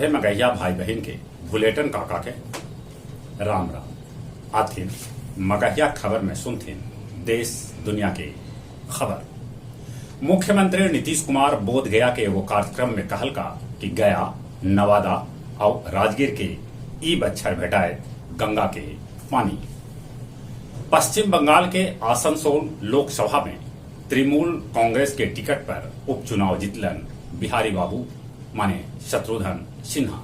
सभे मगहिया भाई बहिन के भुलेटन काका के राम राम। आथिन मगहिया खबर में सुनथिन देश दुनिया के खबर। मुख्यमंत्री नीतीश कुमार बोध गया के एगो कार्यक्रम में कहल का कि गया, नवादा और राजगीर के ई बच्छर भेटाए गंगा के पानी। पश्चिम बंगाल के आसनसोल लोकसभा में तृणमूल कांग्रेस के टिकट पर उपचुनाव जीतलन बिहारी बाबू माने शत्रुघ्न सिन्हा।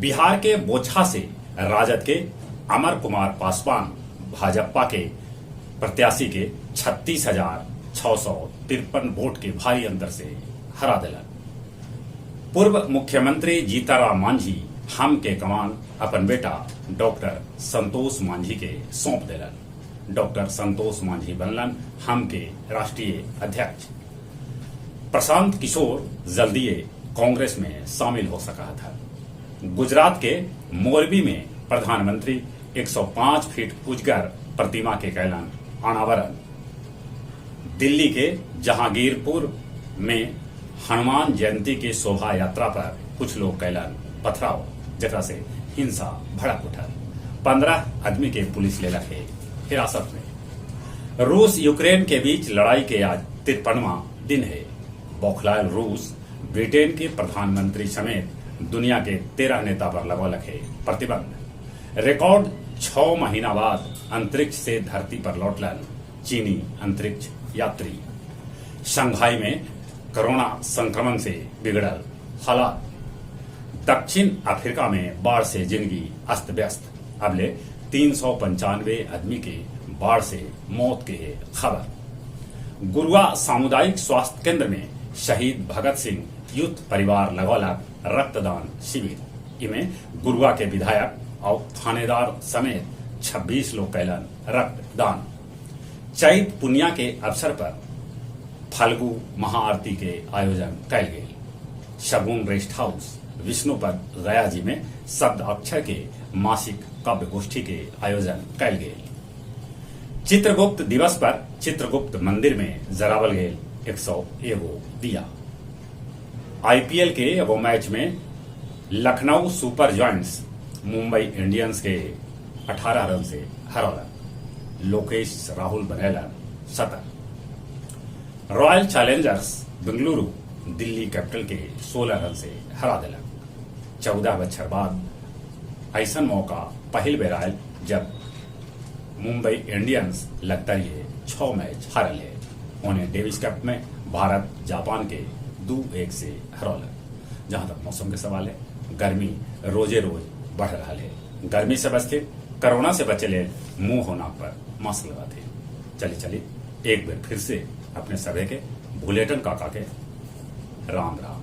बिहार के बोचहा से राजद के अमर कुमार पासवान भाजपा के प्रत्याशी के 36,653 वोट के भारी अंतर से हरा दिलन। पूर्व मुख्यमंत्री जीतनराम मांझी हम के कमान अपन बेटा डॉक्टर संतोष मांझी के सौंप दिलन। डॉक्टर संतोष मांझी बनलन हम के राष्ट्रीय अध्यक्ष। प्रशांत किशोर जल्दीए कांग्रेस में शामिल हो सका था। गुजरात के मोरबी में प्रधानमंत्री 105 फीट उजगर प्रतिमा के कैलन अनावरण। दिल्ली के जहांगीरपुर में हनुमान जयंती के शोभा यात्रा पर कुछ लोग कैलन पथराव, जकरा से हिंसा भड़क उठल। 15 आदमी के पुलिस लेलक है हिरासत में। रूस यूक्रेन के बीच लड़ाई के आज 53वां दिन है। बौखलायल रूस ब्रिटेन के प्रधानमंत्री समेत दुनिया के 13 नेता पर लगौलक है प्रतिबंध। रिकॉर्ड 6 महीना बाद अंतरिक्ष से धरती पर लौटलन चीनी अंतरिक्ष यात्री। शंघाई में कोरोना संक्रमण से बिगड़ल हालात। दक्षिण अफ्रीका में बाढ़ से जिंदगी अस्त व्यस्त। अबले 395 आदमी के बाढ़ से मौत के है खबर। गुरुआ सामुदायिक स्वास्थ्य केंद्र में शहीद भगत सिंह यूथ परिवार लगौलक रक्तदान शिविर। इमें गुरुआ के विधायक और थानेदार समेत 26 लोग कैलन रक्तदान। चैत पुनिया के अवसर पर फल्गु महाआरती के आयोजन कैल गेल। शगुन रेस्ट हाउस विष्णुपद गया जी में शब्द अक्षर के मासिक काव्य गोष्ठी के आयोजन कैल गेल। चित्रगुप्त दिवस पर चित्रगुप्त मंदिर में जरावल गेल 101 दिया। आईपीएल के एगो मैच में Lucknow super joints Mumbai Indians के 18 रन से हरौलक। लोकेश राहुल बनैलन शतक। Royal Challengers Bengaluru Delhi capital के 16 रन से हरा दिलक। 14 बछर बाद ऐसा मौका पहिल बेर आयल जब मुंबई इंडियंस लगातार ये 6 मैच हारल है। उन्हें डेविस कप में भारत जापान के 2-1 से हरौलक। जहां तक मौसम के सवाल है, गर्मी रोजे रोज बढ़ रहा है। गर्मी से बचते, कोरोना से बचे ले मुंह और नाक पर मास्क लगाते। चली चली एक बार फिर से अपने सभे के भुलेटन काका के राम राम।